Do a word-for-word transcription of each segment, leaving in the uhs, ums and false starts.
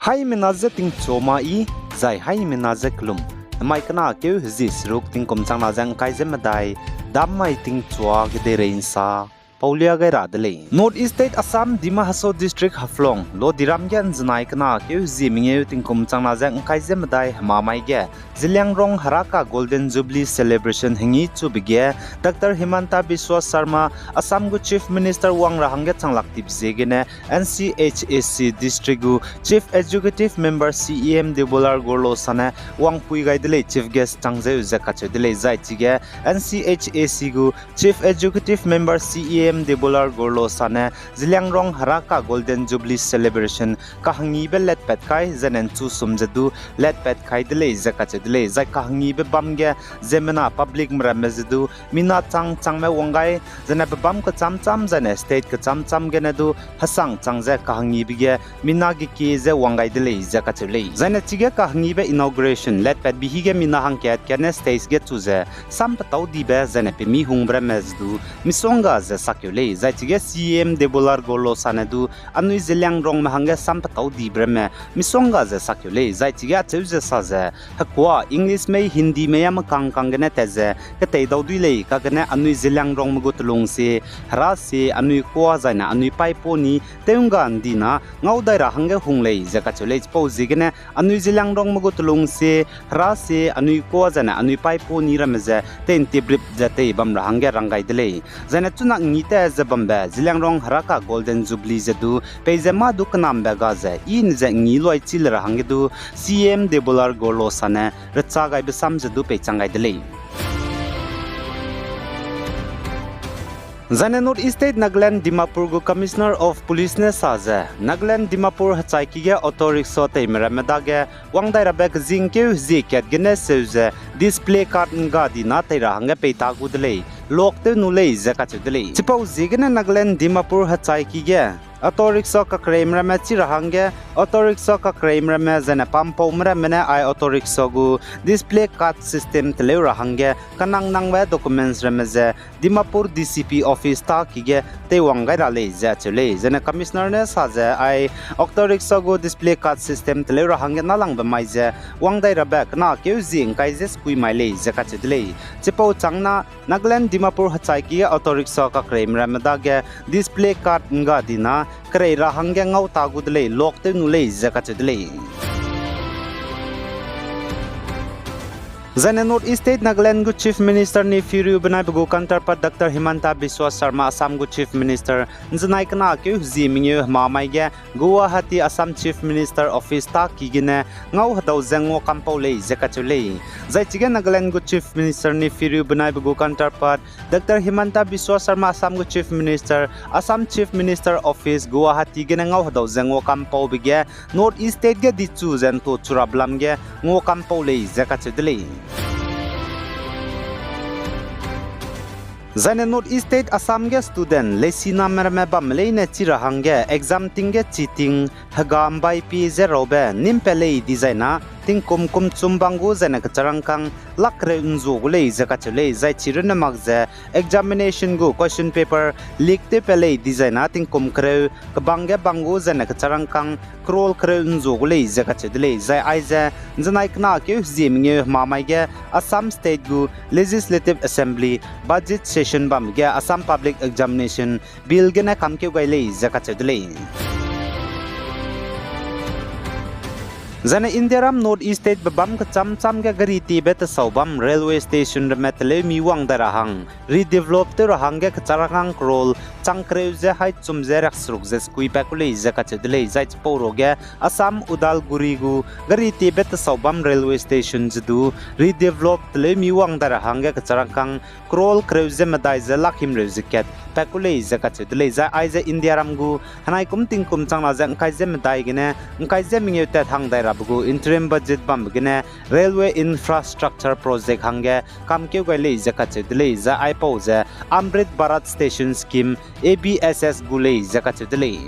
Haimena je tingchua ma i, zai haimena je kelum. Hemai kena keu hezie seruk tingkum changna ze ngkai ze medai, dam mai tingchua kedeirei nsa, paulia gai ra de lei. North East State Assam, Dima Hasao District, Haflong, Lodiram ge nzenai kena keu hezie mengeu tingkum changna ze ngkai ze medai hema mai ge, Zeliangrong Heraka Golden Jubilee Celebration hengi chube ge, Doctor Himanta Biswa Sarma, Assam gu Chief Minister wang ra hangge changlak tip ziegene, N C H A C District gu Chief Executive Member C E M Debolal Gorlosa ne wangpui gai de lei, chief guest chang zeu ze kacheu de lei. Zai chige N C H A C gu Chief Executive Member C E M Debolal Gorlosa ne Zeliangrong Heraka Golden Jubilee Celebration kahangibe letpat kai, zai ne nchu sum ze du letpat kai de lei ze kacheu de lei. Zai kahangibe bam ge ziemmena public me ramme ze du mina chang changme wang gai, zai ne pebâm kechâm châm, zai ne state kechâm châm gene du hesang chang ze kahangibe ge mina gekie ze wang gai de lei ze kacheu lei. Zai ne chige kahangibe inauguration letpat bi hige mina hangkat kane stage ge chu ze sam petau dibe, zai ne pemi hungbe ramme ze du misongga ze sakeu lei. Zai chige C E M Debolal Gorlosa ne du anui Zeliangrongme hangge sam petau dibe ramme misongga ze sakeu lei. Zai chige acheu ze sa ze, hekua English mei Hindi mei â mekang kang gene tat ze keteidau dui lei, kagene anui Zeliangrongme gu telung sie, hera sie, anui kuâ zai ne anui paî pau ni, tew ngga ndina ngau dai ra hangge hung lei ze kacheu lei. Chipau ziegene anui Zeliangrongme gu telung sie, hera sie, anui kuâ zai ne anui paî pau ni ramme ze tei ntiprip ze tei bam ra hangge rang gai de lei. Zai ne chuna ngi te ze bambe Zeliangrong Heraka Golden Jubilee ze du peize mâ du kenambe ga ze i ne ze ngi luai chi le ra hangge du C E M Debolal Gorlosa ne recha gaibe sam ze du peichang gai de lei. Zai ne North East State Nagaland Dimapur gu Commissioner of Police ne sa ze, Nagaland Dimapur hechaiki ge auto rickshaw teime ramme dage wang dai rabe kezingkeu hezie kat gene seu ze display card ngga dina tei ra hangge peita gu de lei, lock tew nu lei ze kacheu de lei. Chipau ziegene Nagaland Dimapur hechaiki ge auto rickshaw kakreime ramme chi ra hangge, auto rickshaw kakreime ramme zai ne pampaume ramme ne ai auto rickshaw gu display card system teleu ra hangge kanang nangbe documents ramme ze Dimapur D C P office tâki ge teiwang gai ra lei ze acheu lei. Zai ne Commissioner ne sa ze ai auto rickshaw gu display card system teleu ra hangge nâlangbe mai ze wang dai rabe kena keu zie ngkai ze sekui mai lei ze kacheu de lei. Chipau changna Nagaland Dimapur hechaiki ge auto rickshaw kakreime ramme dage display card ngga dina kerei ra hangge ngau ta gu de lei, lock tew nu lei ze kacheu de lei. Zai ne North East State Nagaland gu Chief Minister Neiphiu Rio benai pe gu counterpart Doctor Himanta Biswa Sarma, Assam gu Chief Minister, nzenai kena keu hezie mengeu hema mai ge Guwahati, Assam Chief Minister office tâki gene ngau hedau ze ngua kampau lei ze kacheu lei. Zai chige Nagaland gu Chief Minister Neiphiu Rio benai pe gu counterpart Doctor Himanta Biswa Sarma, Assam gu Chief Minister, Assam Chief Minister office Guwahati gene ngau hedau ze ngua kampaube ge North East State ge dichu ze nto churap lam ge ngua kampau lei ze kacheu de lei. Zai ne North East State Assam ge student leisiname ramme bamme leine chi ra hangge exam ting ge cheating, hega mbai pie ze raube nimpat lei dizai na tingkum kum chum bang gu zai ne kecharangkang lak kereu nzu gu lei ze kacheu lei. Zai chirunne mak ze examination gu question paper leak tewpat lei dizai na tingkum kereu kebang ge bang gu zai ne kecharangkang crore kereu nzu gu lei ze kacheu de lei. Zai aize nzenai kena keu hezie mengeu hema mai ge Assam State gu Legislative Assembly budget session bam ge Assam Public Examination Bill gene kamkeu gai lei ze kacheu de lei. Zai ne Indiaram North East State bebâm kechâm châm ge gari tiebe tesau bam railway station ramme teleu mi wang dai ra hang redevelop tew ra hangge kecharangkang crore chang kereu ze hai chum ze riakseruk ze sekui pat ku lei ze kacheu de lei. Zai chipau ruage Assam Udalguri gu gari tiebe tesau bam railway station ze du redevelop teleu mi wang dai ra hangge kecharangkang crore kereu ze medai ze lak himreu ze kat pat ku lei ze kacheu de lei. Zai aize Indiaram gu henai kum tingkum changna ze ngkai ze medai gene ngkai ze mengeu tat hang dai rabe gu interim budget bambe gene railway infrastructure project hangge kamkeu gai lei ze kacheu de lei. Zai aipau ze Amrit Bharat Station Scheme, A B S S gu lei ze kacheu de lei.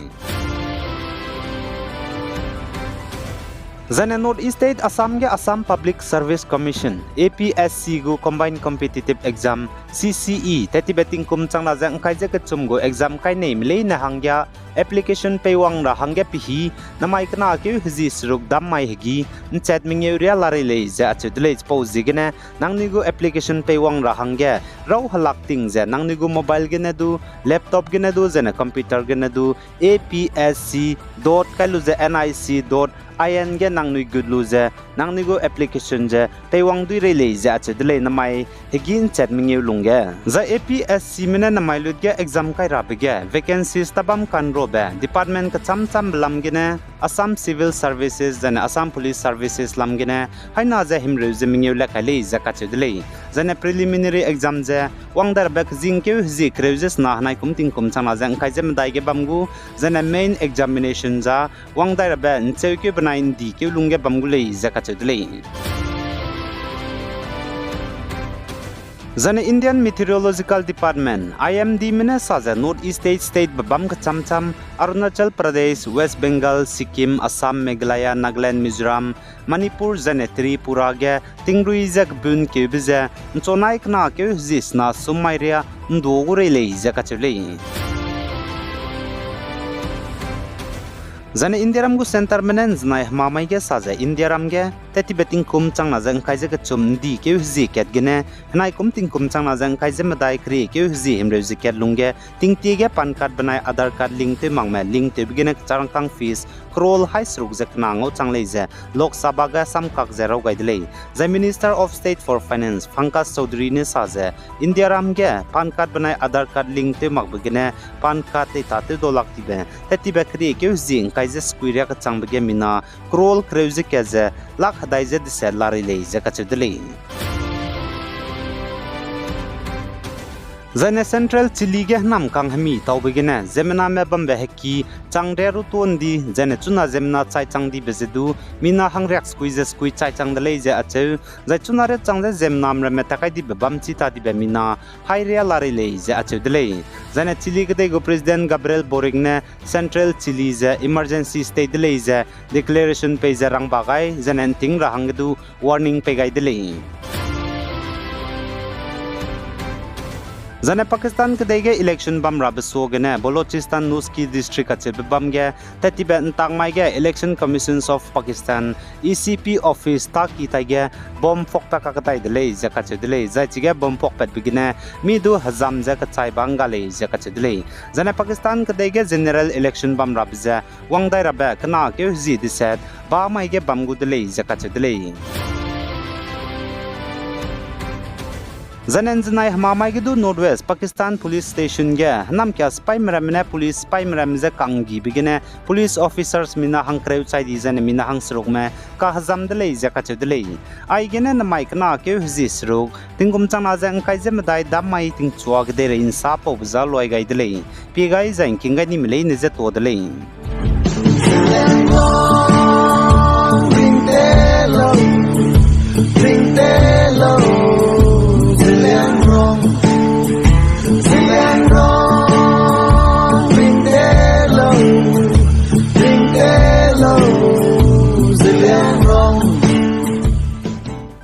Zaine North East State Assam ge Assam Public Service Commission, A P S C gu Combined Competitive Exam, C C E, tattibe tingkum changna ze ngkai ze kechum gu exam kainei meleine hangge application peiwang ra hangge pehi, namai kena keu hezi seruk dam mai hegi, nchat mengeu ria larei lei ze acheu de lei. Chipau ziegene, nangnui gu application peiwang ra hangge, rau helak ting ze nangnui gu mobile gene du, laptop gene du, zaine computer gene du, A P S C dot kai lu ze N I C dot I N ge nangnui gut lu ze, nangnui gu application ze peiwang dui rei lei ze acheu de lei. Namai hegi nchat mengeu lungge, zai A P S Cme ne namai lut ge exam kai rabe ge vacancies tabam kanrobe department kecham chambe lam gene, Assam Civil Services zaine Assam Police Services lam gene, haina ze himreu ze mengeu le kai lei ze kacheu de lei. Zaine preliminary exam ze wang dai rabe kezing keu hezi kereu ze sena henai kum tingkum changna ze ngkai ze medai ge bam gu, zaine main examination za wang dai rabe ncheukeu benai ndi keu lungge bam gu lei ze kacheu de lei. Zaine Indian Meteorological Department, I M Dme ne sa ze North East State statebe bam kecham cham, Arunachal Pradesh, West Bengal, Sikkim, Assam, Meghalaya, Nagaland, Mizoram, Manipur zaine Tripura ge tingrui ze kebun keube ze nchonai kena keu hezi sena sum mai ria ndu gu rei lei ze kacheu lei. Zaine Indiaram gu centreme ne nzenai hema mai ge sa ze Indiaram ge tattibe tingkum changna ze ngkai ze kechum ndi keu hezi kat gene, henai kum tingkum changna ze ngkai ze medai kerie keu hezi himreu ze kat lungge, tingtie ge PAN card benai Aadhaar card link tew makme link tewbe gene kecharangkang fees crore hai seruk ze kena ngau chang lei ze Lok Sabha ge samkak ze raw gai de lei. Zai Minister of State for Finance Pankaj Chaudhary ne sa ze, Indiaram ge PAN card benai Aadhaar card link tew makbe gene PAN card data tew dau lak tibe, tattibe kerie keu hezi ngkai ze sekui ria kechangbe ge mina crore kereu ze kat ze lak hedai ze deset larei lei ze kacheu de lei. Zaine Central Chile ge hênamkang hemi taube gene ziemmename bambe heki chang ria ru tuâ ’ndi, zaine chuna ziemmena chai chang dibe ze du mina hangriak sekui ze sekui chai chang de lei ze acheu, zai chuna riâ chang ze ziemmename ramme takai dibe bam chi ta dibe mina hai ria larei lei ze acheu de lei. Zaine Chile kedei gu President Gabriel Boric ne Central Chile ze emergency state de lei ze declaration pei ze rangba gai, zaine ’nting ra hangge du warning pei gai de lei. Zaine Pakistan kedei ge election bam rabe suagene Balochistan Nuski District kacheube bam ge, tattibe ’ntak mai ge Election Commission of Pakistan, E C P office tâki tai ge bomb phuakpat kakdai de lei ze kacheu de lei, zai chige bomb phuakpatbe gene mi du hezam ze kechai ba ’ngga lei ze kacheu de lei. Zaine Pakistan kedei ge general election bam rabe ze wang dai rabe kena keu hezi deset ba mai ge bam gu de lei ze kacheu de lei. Zaine ’nzenai hema mai ge du North West Pakistan Police Station ge hênamkia sipaime ramme ne police sipaime ramme je ka'nggibe gene police officers mina hangkereu chai di zaine mina hangserukme kahezam de lei ze kacheu de lei. Aigene namai kena keu hezi seruk tingkum changna ze ’ngkai ze medai dam mai tingchua kedeirei ’nsa paube za luai gai de lei. Pie gai zai ’ngking gai nime leine je tuâ de lei.